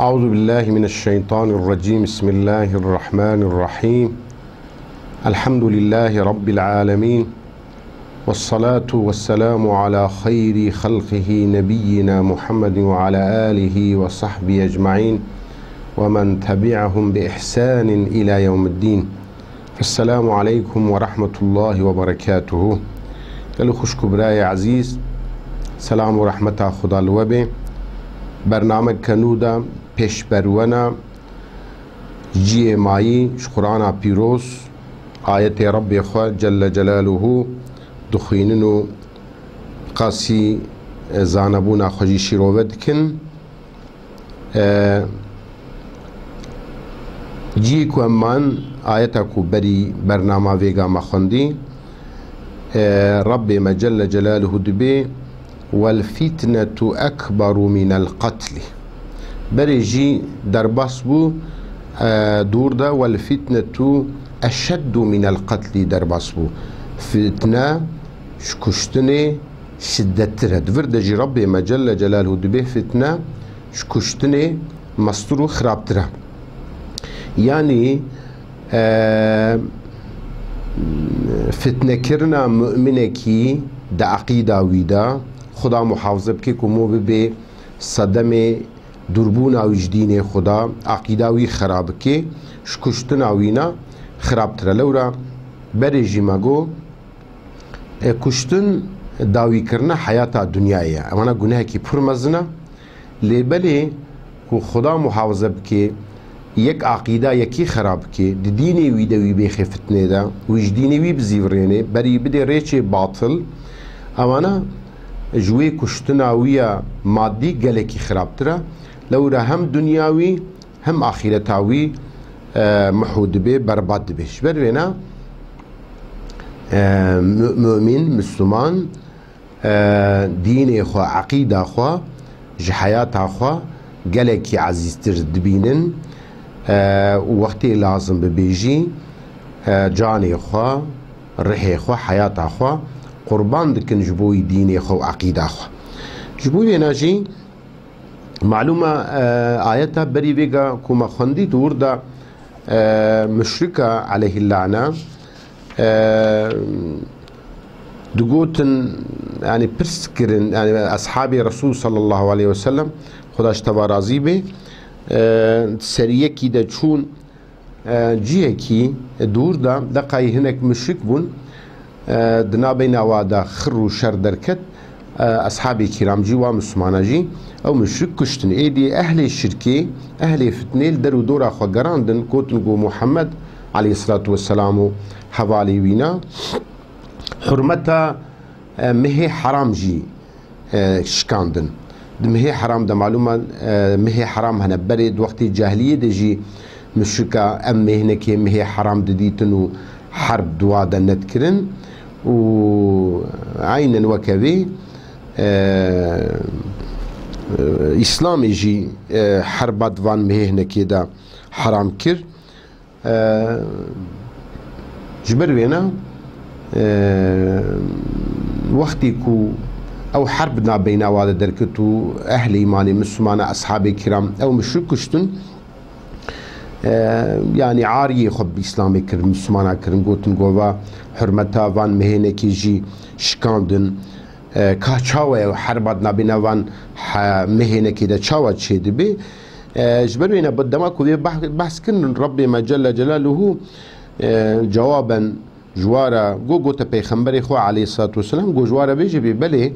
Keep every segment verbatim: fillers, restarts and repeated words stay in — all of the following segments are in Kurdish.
أعوذ بالله من الشيطان الرجيم. بسم الله الرحمن الرحيم. الحمد لله رب العالمين. والصلاة والسلام على خير خلقه نبينا محمد وعلى آله وصحبه أجمعين ومن تبعهم بإحسان إلى يوم الدين. السلام عليكم ورحمة الله وبركاته. Gelo xwişk û birayê ezîz, selam û rehmeta Xuda li we bê. Bernameke nû de pêşberwena ciyê mayî ji Qur'ana Pîroz, ayetê Rebbê xwe Celle Celaluhu dixwînin û qasî, e, zanebûna xwe jî şîrove dikin. E, ciyê ku em man, ayeta ku berî bernama vêga me xwendî, e, Rebbê me Celle Celaluhu dibê, "Wel fitnetu ekberu minel qatli." Berê jî derbas bû, e, dûr de, "Wel fitnetu eşeddu minel qatli" derbas bû. Fitne ji kuştinê şiddettir e. Di vir de jî Rebbê me Celle Celaluhu dibê fitne ji kuştinê mestir û xirabtir e. Yanî, e, fitnekirina mu'minekî di eqîda wî de, Xuda muhafize bike ku mo bibe sedemê dûrbûna wî ji dînê Xuda, eqîda wî xirab bike, ji kuştina wî ne xirabtir e. Lewra berê jî me got, e, kuştin dawîkirina heyata dinyayê ye. Ewana gunehekî pir mezin e. Lê belê ku Xuda muhafize bike, yek eqîda yekî xirab bike, di dînê wî de wî bêxê fitnê de, wî ji dînê wî bizîvirêne, berî bidê rêçê batil, ewana ji wê kuştina wî ya madî gelekî xirabtir e. Lewra hem dinya wî hem axîreta wî, e, mihû dibe, berbat dibe. Ji ber vêna, e, mu-, mumîn, misliman, e, dînê xwe, eqîda xwe ji heyata xwe gelekî ezîztir dibînin, e, û wextê lazim bibe jî, e, canê xwe, rihê xwe, heyata xwe qurban dikin ji bo wî dînê xwe û eqîda xwe. Ji bo wêna jî, malûm e, e, ayeta berî vêga ku me xwendî di wir de, e, muşrika aleyhillane, e, digotin, yanî pirs kirin, yanî eshabê Resul sallallahu aleyhi ve sellem, Xuda ji te ve razî be, e, seriyekî de çûn, e, ciyekî dûr de, deqayî hinek muşrik bûn, e, di nabeyna wa de xir û şer derket, e, eshabê kiram jî, wa mislimana jî ew muşrik kuştin. Êdî ehlê şirkê, ehlê fitnê li der û dora xwe gerandin, gotin ku Muhammed aleyhisselatu vesselam û hevalê wîna hurmeta, e, mihê heram jî, e, şikandin. Di mihê heram de, malûm e, e, mihê heram hene. Berê di wextê cahiliyê de jî muşrika em mêhnekê mihê heram didîtin û herb di wa de nedikirin û eynen weke vê, e, e, Îslamê jî, e, herba di van mihê hinekê de heram kir. E, ji ber wêna, e, wextê ku ew herb nabeyna wa de derket û ehlê îmanê, Mislimana, eshabê kiram, ew muşrik kuştin, e, yanî ariyê xwe bi Îslamê kir, Mislimana kirin, gotin, gova hurmeta van mihênekê jî şikandin. E, ka çawa ye herba di nabêna van he-, mihênekê de çawa çêdibe? E, ji ber wê ne, dema ku vê bah-, behs kirin, Rebbê me Celle Celaluhu, e, cewaben ji wa re go-, gote Peyxemberê xwe aleyhissalatu vesselam, go ji wa re bêje bê, belê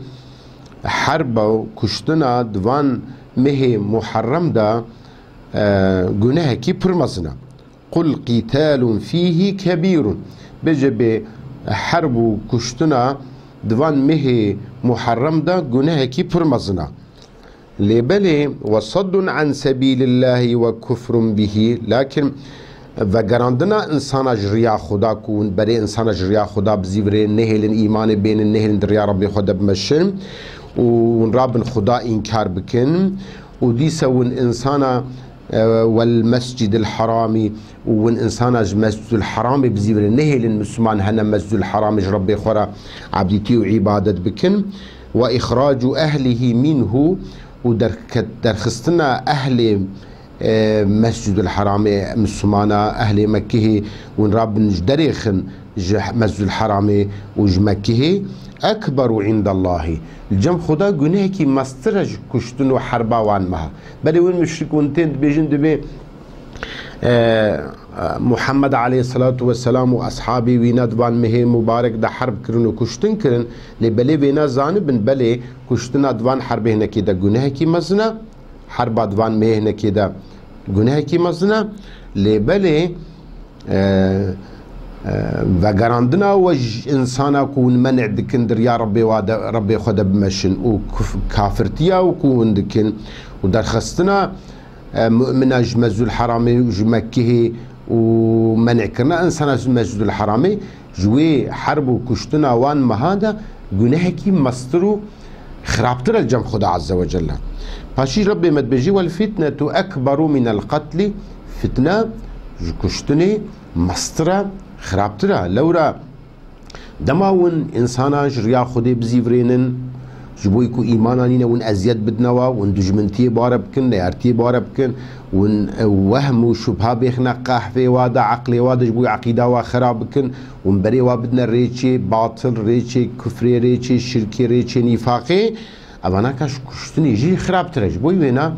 herba û kuştina di van mehê Muharrem de, e, gunehekî pir mezin e. "Qul qîtalun fîhî kebîrun." Bêje bê herb û kuştina di van mehê Muharrem de gunehekî pir mezin e. Lê belê, "Ve saddun an sebîlillahî ve kufrun bihî." Lakin vegerandina insana ji riya Xuda, ku hûn berê insana ji riya Xuda bizîvirê, nehêlin îmanê bênin, nehêlin di riya Rebbê xwe de bimeşin û hûn rabin Xuda înkar bikin û dîse hûn insana e, wel Mescidil Haramî û win insana ji Mescidil Haramê bizîvirin, nehêlin Misliman hene Mescidil Haramê ji Rebbê xwe re ebdîtî û îbadet bikin. "Ve îxracu ehlihî minhu", û derket-, derxistina ehlê, e, Mescîdul Heramê, Mislimana, ehlê Mekkehê, hûn rabin ji derê xin ji Mescîdul Heramê û ji Mekkehê, ekberu indallahî. Li cem Xuda gunehekî mestir e ji kuştin û herba wan meha. Belê hûn muşrik hûn tên dibêjin dibê, e, e, Muhammed aleyhisselatu vesselam û ashabê wî ne di van mehê mubarek de herb kirin û kuştin kirin. Lê belê vêna zanibin, belê kuştina di van herbê hinekê de gunehekî mezin e. Herba di van mehê hinekê de gunehekî mezin e. Lê belê, e, e, vegerandina we ji insana ku hûn menê dikin di riya Rebbê wa de, Rebbê xwe de bimeşin û kuf-, kafirtiya ku hûn dikin û derxistina, e, mumina ji Mescîdul Heramê û ji Mekkehê û menekirina insana ji Mescîdul Heramê, ji wê herb û kuştina wan meha de gunehekî mestir û xirabtir e li cem Xuda Azze ve Celle. Paşî Rebbê me dibêjî, "Wel fitnetu ekberu minel qetlî." Fitne ji kuştinê mestir e, xirabtir e. Lewra dema hûn insana ji riya Xwedê bizîvirênin, ji bo ku îmana nîne, hûn eziyet bidine wa, hûn dijmintiyê bare bikin, neyartiyê bare bikin, hûn, e, wehm û şubha bêxine qehvê wa de, eqlê wa de, ji bo eqîda wa xera bikin, hûn berê wa bidine rêçê batil, rêçê kufrê, rêçê şirkê, rêçê nîfaqê, evana ka ji kuştinê jî xirabtir e. Ji bo wêna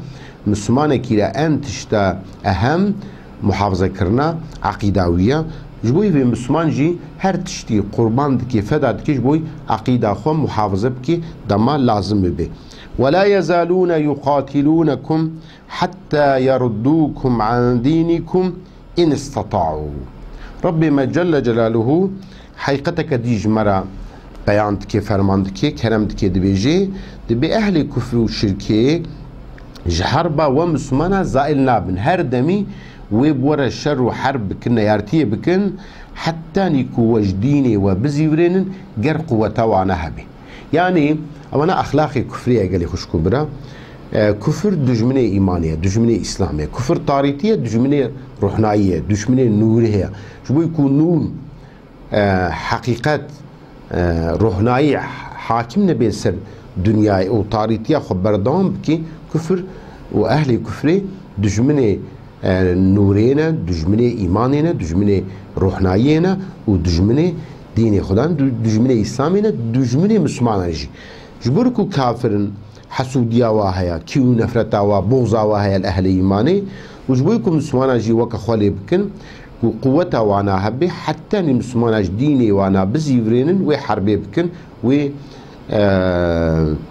Mislimanekî re en tişta ehem muhafazekirina eqîda wî ye. Ji bo vê Misliman jî her tiştî qurban dike, feda dike, ji bo eqîda xwe muhafaze bike, dema lazim bibe. "Ve la yezalûne yuqatîlûnekum hatta yerudûkum an dînikum in istata'û." Rebbê me Celle Celaluhu heqîqeteke dî ji me re beyan dike, ferman dike, kerem dike, dibêje, dibê ehlê kufr û şirkê ji herba we Mislimana zail nabin. Her demî wê bi we re şer û herb bikin, neyartiyê bikin, hetanî ku we ji dînê we bizîvirênin, ger quweta wana hebe. Yanî, ewana exlaqê kufrê ye gelê xwişk û bira. E, kufir dijminê îmanê ye, dijminê Îslamê ye. Kufir tarîtî ye, dijminê ruhnayî ye, dijminê nûrê ye. Ji bo ku nûr, e, heqîqet, e, ruhnayî hakim nebe ser dinyayê û tarîtiya xwe berdewam bike, kufir û ehlê kufrê dijminê, e, nûrê ne, dijminê îmanê ne, dijminê ruhnayiyê ne û dijminê dînê Xudan, du-, dijminê Îslamê ne, dijminê Mislimanan jî. Ji bo ku kafir in, hesûdiya wa heye, kîn û nefreta wa, boza wa heye li ehlê îmanê û ji bo ku Mislimana jî weke xwe lê bikin, ku quweta wana hebe, hetanî Mislimana ji dînê wana bizîvirênin, wê herbê bikin, wê, e,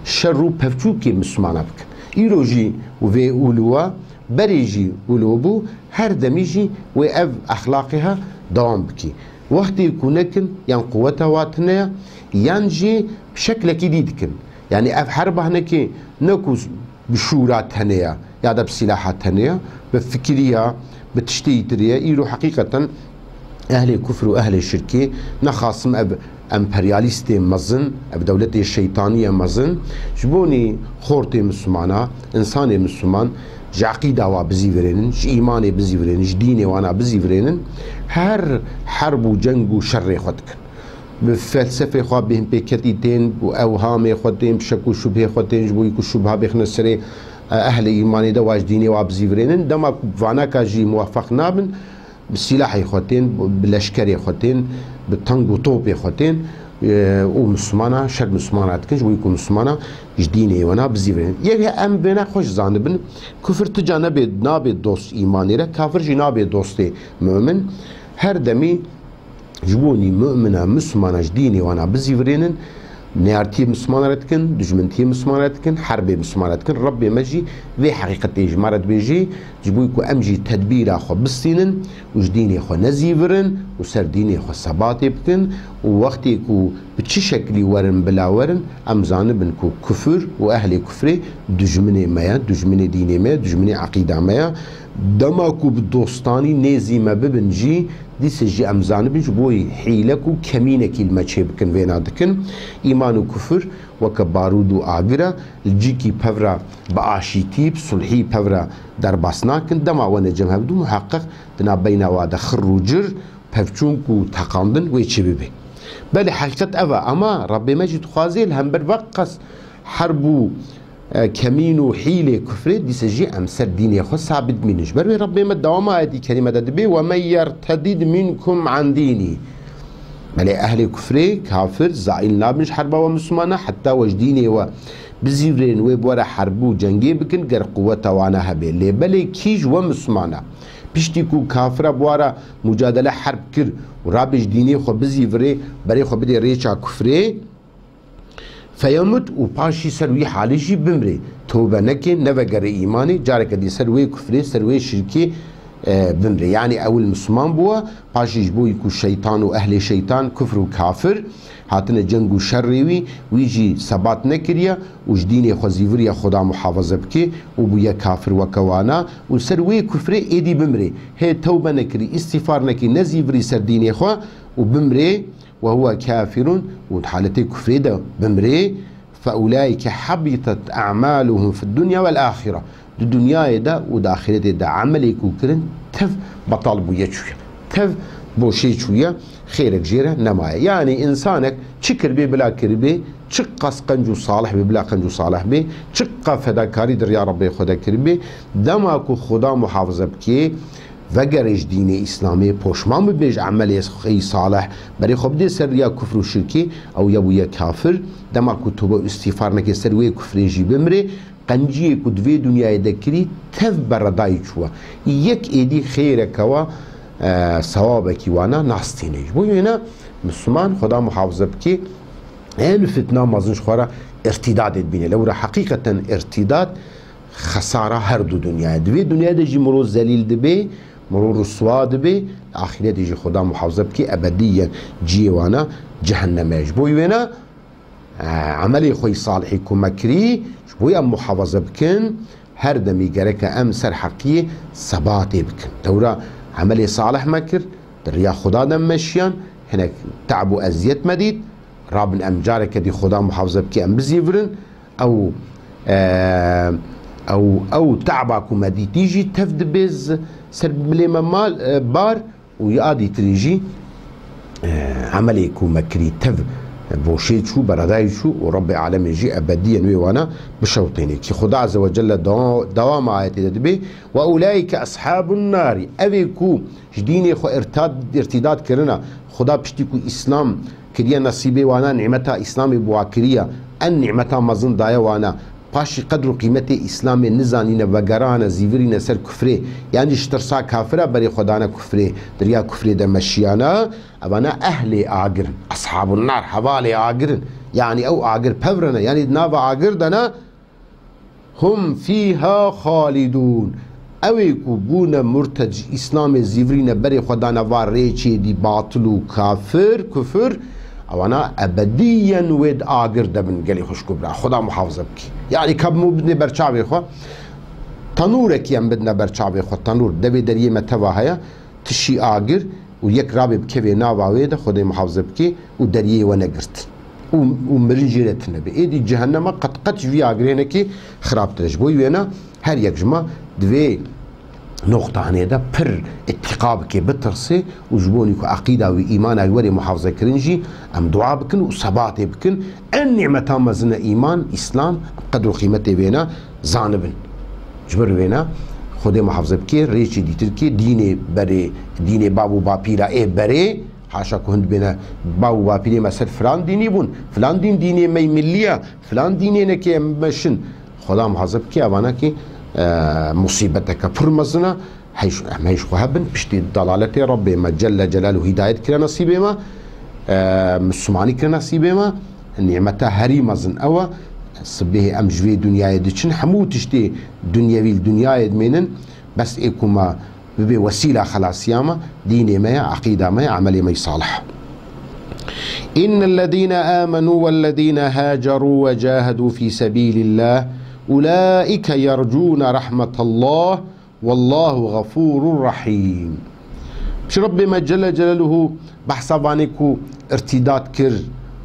şer û pevçûkê Mislimana bikin. Îro jî vê û li wa, berê jî wilo bû, her demî jî wê ev exlaqê ha dewam bikî. Wextê ku nekin, yan quweta wa tune ye, yan jî bi şeklekî dî dikin. Yanî ev herba hinekê ne ku bi şûra tenê ye, ya da bi sîlaha tenê ye, bi fikirî ye, bi tiştê tê ye. Îro heqîqeten ehlê kufr û ehlê şirkê, nexasim ev emperyalîstê mezin, ev dewletê şeytanî ye mezin, ji bonî xortê Mislimana, însanê Misliman ji eqîda wa bizîvirênin, ji îmanê bizîvirênin, ji dînê wana bizîvirênin, her herb û ceng û şerrê xwe dikin. Bi felsefê xwe bêhnpêketî tên, bi ewhamê xwe tên, bi şek û şubhê xwe tên, ji bo ku şubha bêxine serê, e, ehlê îmanê de wa ji dînê wa bizîvirênin. Dema ku vanaka jî muwefeq nabin, bi sîlahê xwe tên, bi leşkerê xwe tên, bi teng û topê xwe tên, e, û Mislimana, şer Mislimana dikin, ji bo ku Mislimana ji dînê wana bizîvirên. Yek em vêna xweş zanibin, kufir ti ca nebe, nabe dost îmanê re, kafir jî nabe dostê mumin. Her demî ji bo nî mumina, Mislimana ji dînê wana bizîvirênin, neyartiyê Mislimana re dikin, dijmintiyê Mislimana re dikin, herbê Mislimana re dikin. Rebbê me jî vê heqîqetê ji me re dibêjê, ji bo ku em jî tedbîra xwe bistînin û ji dînê xwe nezîvirin û ser dînê xwe sebatê bikin û wextê ku bi çi şeklî werin bila werin, em zanibin ku kufir û ehlê kufrê dijminê me ye, dijminê dînê me ye, dijminê eqîda me ye. Dema ku bi dostanî nêzî me bibin jî, dîse jî em zanibin ji bo hîlek û kemînekî li me çêbikin, vêna dikin. Îman û kufir weke barûd û agir e, li cîkî pevra bi aşîtî, bi sulhî pevra derbas nakin. Dema we ne cem hevdû, muheqeq di navbeyna wa de xir û cir, pevçûnk û teqandin wê çê bibe. Belê heqîqet ev e, ama Rebbê me jî dixwaze li hember veqas herb û e, kemîn û hîlê kufrê, dîse jî em ser dînê xwe sabit bînin. Ji ber wê Rebbê me dewama ayetî kerîme de dibê, "Ve men yertedid minkum an dînî." Belê ehlê kufrê, kafir, zaîl nabin ji herba we Mislimana, heta we ji dînê we bizîvirên, wê bi we re herb û cengê bikin, ger quweta wana hebe. Lê belê kî ji we Mislimana, piştî ku kafira bi we re mucadele, herb kir û rabe ji dînê xwe bizîvirê, berê xwe bidê rêça kufrê, feyemut, û paşî ser wî halî jî bimrê, tewbe neke, nevegere îmanê, careke dî ser wê kufrê, ser wê şirkê, e, bimrê. Yanî ewil Misliman bûwe, paşî ji bo ku şeytan û ehlê şeytan, kufr û kafir, hatine ceng û şerrê wî, wî jî sebat nekiriye û ji dînê xwe zîviriye, Xuda muhafaze bike, û bûye kafir weke wana û ser wê kufrê êdî bimrê. Hê tewbe nekirî, îstîfar nekî, nezîvirî ser dînê xwe û bimrê, "Ve huve kafirun", û di haletê kufrê de bimrê, "fe ulaike habitet a'maluhum fid dunya vel ahire." Di dinyayê de û di axiretê de emelê ku kirin tev betal bûye çûye. Tev boşê çûye, xêrek jê re nemaye. Yanî însanek çi kiribê bila kiribê, çiqas qenc û salih bê bila qenc û salih bê, çiqa fedakarî di riya Rebbê xwe de kiribê, dema ku Xuda muhafaze bikê, vegerê ji dînê Îslamê, poşman bibe ji emelê xwe yî salih, berê xwe bidê ser riya kufr û şirkê, ew ya bûye kafir. Dema ku tobe û îstîfar neke, ser wê kufrê jî bimrê, qenciyê ku di vê dinyayê de kirî tev beredayî çûwe. Yek êdî xêreke wa, e, sewabekî wana nastîne. Ji bo wêne Misliman, Xuda muhafaze bikê, en fitna mezin ji xwe re irtîdadê dibîne. Lewra heqîqeten irtîdad xesara her du dinyayê. Di vê dinyayê de jî mirov zelîl dibê, mirov riswa dibê, axîretê jî Xuda muhafaze bikê, ebedîyen ciyê wana cehenneme ye. Ji bo wêne, e, emelê xwe yî salihî ku me kirî, ji bo em muhafaze bikin, her demî gereke em ser heqiyê sebatê bikin. Lewra emelê salih me kir, di riya Xuda de meşiyan, hinek te'b û eziyet me dît, rabin em careke dî Xuda muhafaze bikê em bizîvirin, ew, e, ew, ew te'ba ku me dîtî jî tev dibe z-, ser milê me mal, e, bar û ya dîtirî jî, e, emelê ku me kirî tev boşê çû, beredayî çû û Rebbê alemê jî ebediyen wê wana bişewtêne. Kî Xuda Azze ve Celle dewa-, dewama ayetê de dibê, "Ve ulaike eshabun nari", evê ku ji dînê xwe irtad-, irtîdad kirina, Xuda piştî ku Îslam kiriye nesîbê wana, nîmeta Îslamê bi wa kiriye, en nîmeta mezin daye wana, paşî qedr û qîmetê Îslamê nizanîne, vegerane, zîvirîne ser kufrê, yan jî ji tirsa kafira berê xwe dane kufrê, di riya kufrê de meşiyane, evana ehlê agir in, eshabun nar, hevalê agir in. Yanî ew agir pevrene, yanî di nava agir de ne, "Hum fîha xalidûn." Ew ê ku bûne murted, ji Îslamê zîvirîne, berê xwe dane va rêçê dî batil û kafir, kufir, ewana ebediyen wê di agir de bin. Gelê xwişk û bira, Xuda muhafaze bikî. Yanî ka bimû bidine ber çavê xwe, tenûrekî em bidine ber çavê xwe, tenûr, devê deriyê me teva heye, tişî agir û yek rabê bikevê nava wê de, Xwedê muhafaze bikê, û deriyê we negirt. Û, û mirin jê re tune be. Êdî cehennema qet qet ji vî agirê hinekî xirabtir e. Ji bo wêne her yek ji me divê noqtanê de pir îtîqa bike, bitirsê û ji bo ku eqîda wî, îmana wî were muhafaze kirin jî em dua bikin û sebatê bikin. En nîmeta mezin e îman, Îslam, qedr û qîmetê wêne zanibin. Ji ber wêne Xwedê muhafaze bike, rêçê dîtir ke dînê berê, dînê bav û bapîra ê berê, haşa ku hind bêne bav û bapîrê me ser filan dînî bûn, filan dîn dînê me yî millî ye, filan dînê neke em meşin. Xuda muhafaze bike, evana ki, e, musîbeteke pir mezin e. Heyş-, em heyş xwe hebin, piştî dalaletê Rebbê me Celle Celaluhu hîdayet kire nesîbê me, e, Mislimanî kire nesîbê me, nîmeta herî mezin ew e. Sibê em ji vê dinyayê diçin, hemû tiştê dinyewî li dinyayê dimênin, bes ê ku me bibe wesîla xelasiya me, dînê me ye, eqîda me ye, emelê me yî salih. إن الذين آمنوا والذين هاجروا وجاهدوا في سبيل الله أولئك يرجون رحمة الله والله غفور رحيم. Ji Rebbê me Celle Celaluhu behsa vanê ku irtîdat kir,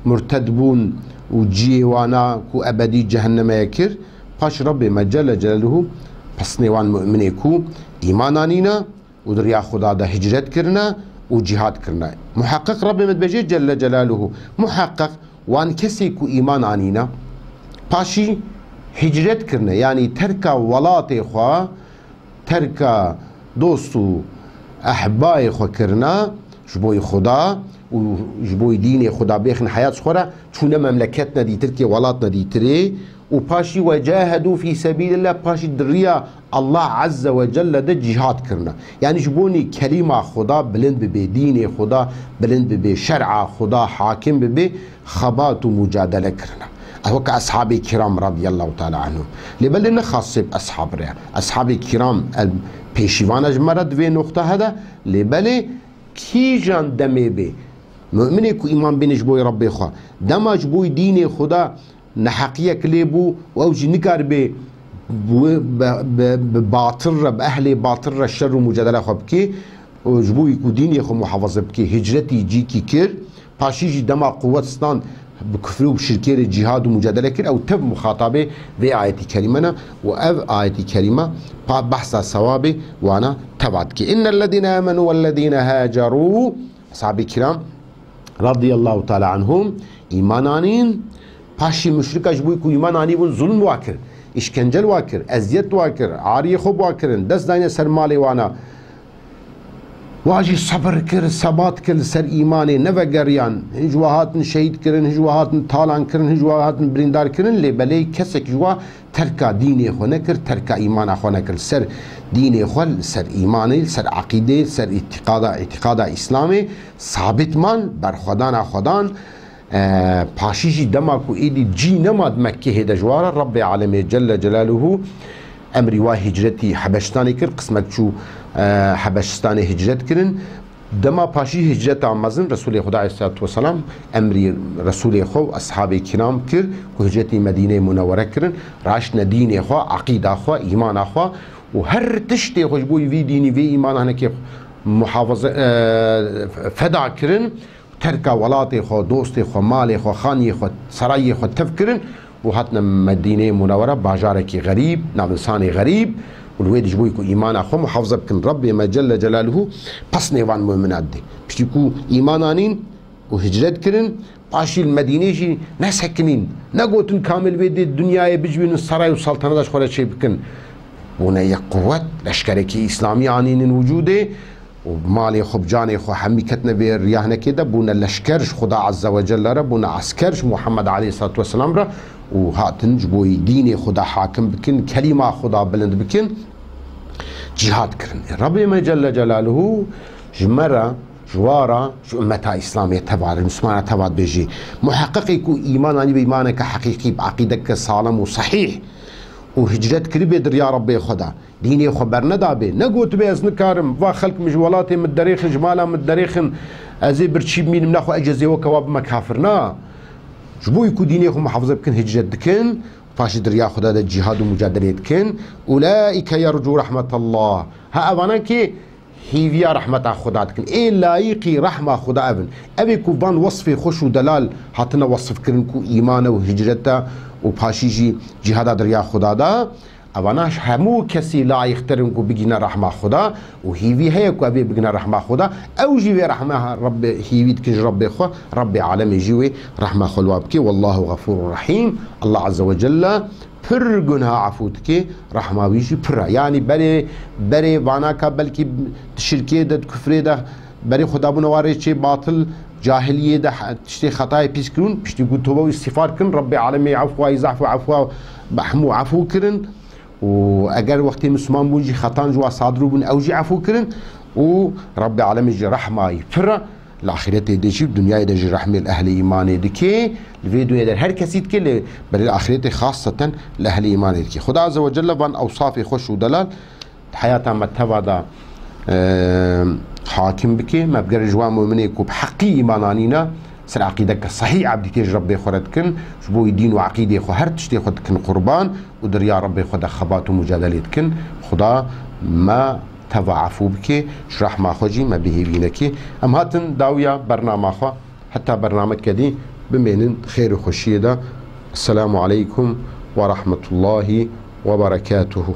murted bûn û ciyê wana ku ebedî cehennemeye kir. Paş Rebbê me Celle Celaluhu pesnê wan mu'minê ku îman anîne û di riya Xuda de hicret kirine û cîhad kirine. Muheqeq Rebbê me dibêje Celle Celaluhu, muheqeq wan kesê ku îman anîne, paşî hicret kirine, yanî terka welatê xwe, terka dost û ehbayê xwe kirine, ji bo Xuda û ji bo dînê Xuda bêxin heyat ji xwe re, çûne memleketine dîtirkê, welatine dîtirê û paşî وجاهدوا في سبيل الله, paşî di riya Allah Azze ve Celle de cîhad kirine. Yanî ji bo nî kelîma Xuda bilind bibe, dînê Xuda bilind bibe, şer'a Xuda hakim bibe, xebat û mucadele kirine. Ew weke eshabê kiram radiyallahu teala anhum. Lê belê ne xasê bi eshab re. Eshabê kiram el pêşîvana ji me re di vê noqta hede. Lê belê kîjan demê bê, mu'minê ku îman bîne ji bo Rebbê xwe, dema ji bo dînê Xuda neheqiyek lê bû û ew jî nikaribe bi, bi, bi, bi batil re, bi ehlê batil re şer û mucadele xwe bike û ji bo ku dînê xwe muhafaza bike, hicretî cîkî kir. Paşî jî dema quwet stand, bi kufrê û bi şirkê re cîhad û mucadele kir, ew tev muxatabê vê ayetî kerîme ne û ev ayetî kerîme pa behsa sewabê wana teva dike. إن الذين آمنوا والذين هاجروا. Eshabê kiram radiyallahu teala anhum îman anîn, paşî muşrika ji bo ku îman anîbûn zulm wa kir, îşkence li wa kir, eziyet wa kir, ariyê xwe bi wa kirin, dest dayne ser malê wana. Wa jî sebir kir, sebat kir li ser îmanê, nevegeriyan. Hin ji wa hatin şehîd kirin, hin ji wa hatin talan kirin, hin ji wa hatin birîndar kirin, lê belê kesek ji wa terka dînê xwe nekir, terka îmana xwe nekir. Li ser dînê xwe, li ser îmanê, li ser eqîdê, li ser îtîqada, îtîqada Îslamê sabit man, berxwedana xwe dan. E, paşî jî dema ku êdî cî nema di Mekkehê de ji wa re, Rebbê Alemê Celle Celaluhu emrî wa hicretî Hebeşistanê kir, qismek çû, e, Hebeşistanê hicret kirin. Dema paşî hicreta mezin Resulê Xuda aleyhissalatu vesselam emrî Resulê xwe û eshabê kiram kir ku hicretî Medîneyê Munewwere kirin, raştine dînê xwe, eqîda xwe, îmana xwe û her tiştê xwe ji bo vî dînî, vê îmana hinekê muhafaza, e, feda kirin. Terka welatê xwe, dostê xwe, malê xwe, xaniyê xwe, serayê xwe tev kirin û hatine Medîneyê Munewwere, bajarekî xerîb, navinsanê xerîb û li wê dijî bûyî ku îmana xwe muhafaza bikin. Rebbê me Celle Celaluhu pesnê van mumina didê. Piştî ku îman anîn û hicret kirin, paşî li Medînê jî nesekinîn, negotin ka em li vê dê dinyayê bicivînin, seray û saltaneta ji xwe re çêbikin. Bûne yek quwet, leşkerekî îslamî anînin wicûdê. û bi malê xwe, bi canê xwe hemî ketine vê riya hinekê de, bûne leşker ji Xuda Azze ve Celle re, bûne esker ji Muhammed aleyhissalatu vesselam re û hatin ji bo dînê Xuda hakim bikin, kelîma Xuda bilind bikin, cîhad kirin. Ê Rebbê me Celle Celaluhu ji me re, ji wa re, ji ummeta Îslamê teva re, Mislimana teva dibêjî. Muheqeqê ku îman anî be îmaneke heqîqî, bi eqîdeke salim û sehîh û hicret kiribê di riya Rebbê xwe de. Dînê xwe bernedabê, negotibê ez nikarim, va xelk min ji welatê min derêxin, ji mala min derêxin, ez ê birçî bimînim, naxwe ez ê weke wa bime kafir. Na. Ji bo ku dînê xwe muhafaza bikin, hicret dikin, paşî di riya Xuda de cîhad û mucadelê dikin. Ulaîke yercû rehmetallah. Ha, evana kê hîviya rehmeta Xuda dikin. Ê layîqî rehma Xuda ev in. Ev ê ku van wesfê xweş û delal hatine wesfkirin ku îman e û hicret e û paşî jî cîhada di riya Xuda de. Evana ji hemû kesî layîqtir in ku bigihîne rehma Xuda û hîvî heye ku ev ê bigihîne rehma Xuda. Ew jî vê rehma Rebbê hîvî dikin ji Rebbê xwe, Rebbê alemê jî wê rehma xwe li wa bike. Wallahu xefûrun rehîm. Allah Azze ve Celle pir gunha efû dike, rehma wî jî pir e. Yanî berê, berê vana ka belkî di şirkê de, di kufrê de, berê xwe dabûna wa rêçê batil, cahiliyê de he-, tiştê xetayê pîs kirûn, piştî ku tobe û îstîxfar kirin, Rebbê alemê efwa, îzaf û efwa, hemû efû kirin. Û eger wextê Misliman bûn jî xetan ji wa sadir bûn, ew jî efû kirin. Û Rebbê alemê jî rehma wî pir e. Li axîretê de jî, dinyayê de jî rehmê li ehlê îmanê dike. Li vê dinyayê de her kesî dike, lê belê li axîretê xaseten li ehlê îmanê dike. Xuda Azze ve Celle van ewsafê xweş û delal di heyata me teva de, e, hakim bike. Me bigere ji wan muminê ku bi heqî îman anîne, ser eqîdeke sehî ebdîtiyê ji Rebbê xwe re dikin, ji bo dîn û eqîdê xwe, her tiştê xwe dikin qurban û di riya Rebbê xwe de xebat û mucadelê dikin. Xuda me teva efû bike, ji rehma xwe jî me bihêvî neke. Em hatin dawiya bernama xwe, heta bernameke dî bimênin xêr û xweşiyê de. Esselamu aleykum ve rahmetullahi ve berekatuhu.